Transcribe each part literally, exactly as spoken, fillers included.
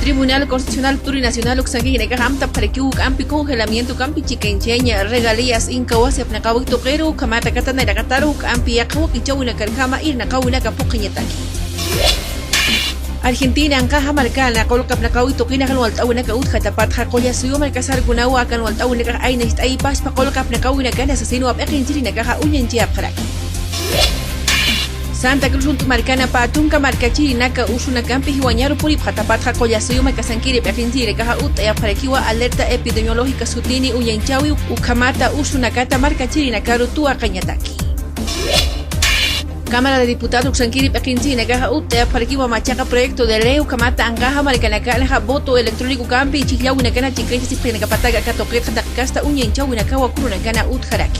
Tribunal Constitucional Plurinacional uksankirinakarux amtapxarakiw juk'ampi congelamiento, juk'ampi chikañchañ regalías, inkawasi apnaqawik tuqiru, ukhamat katanayraqataru juk'ampi yaqha wakichäwinakarjama irnaqäwinaka phuqhañataki. Argentina anqaxa markana qullqi apnaqawik tuqina jan walt'äwinaka utjatapatxa, qullasuyu markasarkunawa jan walt'äwinakax aynacht'ayipaspa qullqi apnaqäwinakana sasinwa p'iqinchirinakaxa uñañchayapxaraki. Santa Cruz uñt'u markana pä tunka markachirinaka usunakampi jiwañaru puripxatapatxa, qullasuyu markasankiri p'iqinchirinakaxa utt'ayapxarakiwa alerta epidemiológica sutini uñañchäwi ukhamata usunakata markachirinakaru tuwaqañataki. Cámara de Diputados uksankiri p'iqinchirinakaxa utt'ayapxarakiwa machaqa proyecto de ley ukhamata anqaxa markanakanxa voto electrónicokampi chhijllawinakana chikañchasipxañanakapataka aka tuqitxa taqi kasta uñañchäwinakawa kurunakana utjaraki.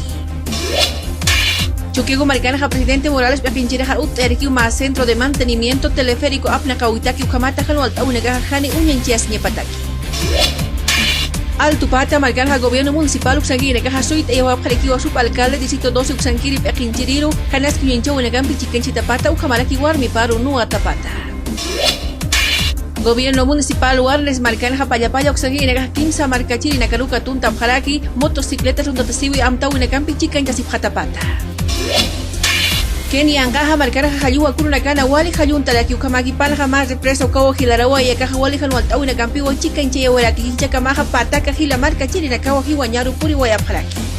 Chuquigo markanxa presidente Morales p'iqinchirixa utt'ayarakiw mä centro de mantenimiento teleférico apnaqawitaki ukhamata jan walt'äwinakaxa jani uñañchayasiñapataki. Altupata markanxa gobierno municipal uksankirinakaxa suyt'ayawapxarakiwa subalcalde distrito doce uksankiri p'iqinchiriru janaski uñañchäwinakampi chikañchitapata ukhamaraki warmiparu nuwatapata. Gobierno municipal Warnes markanxa pallapalla uksankirinakaxa kimsa markachirinakaruka tuntapxaraki motocicleta tuntatasiwi amtäwinakampi chikañchasipxatapata. Kenia anqaxa markanxa jalluwa kurunakana wali jalluntaraki ukhamäkipanxa mä represa ukawa jilaraway akaxa wali jan walt'äwinakampiwa chikañchayawaraki, jichhakamaxa pataka jila markachirinakawa jiwañaru puriwayapxaraki.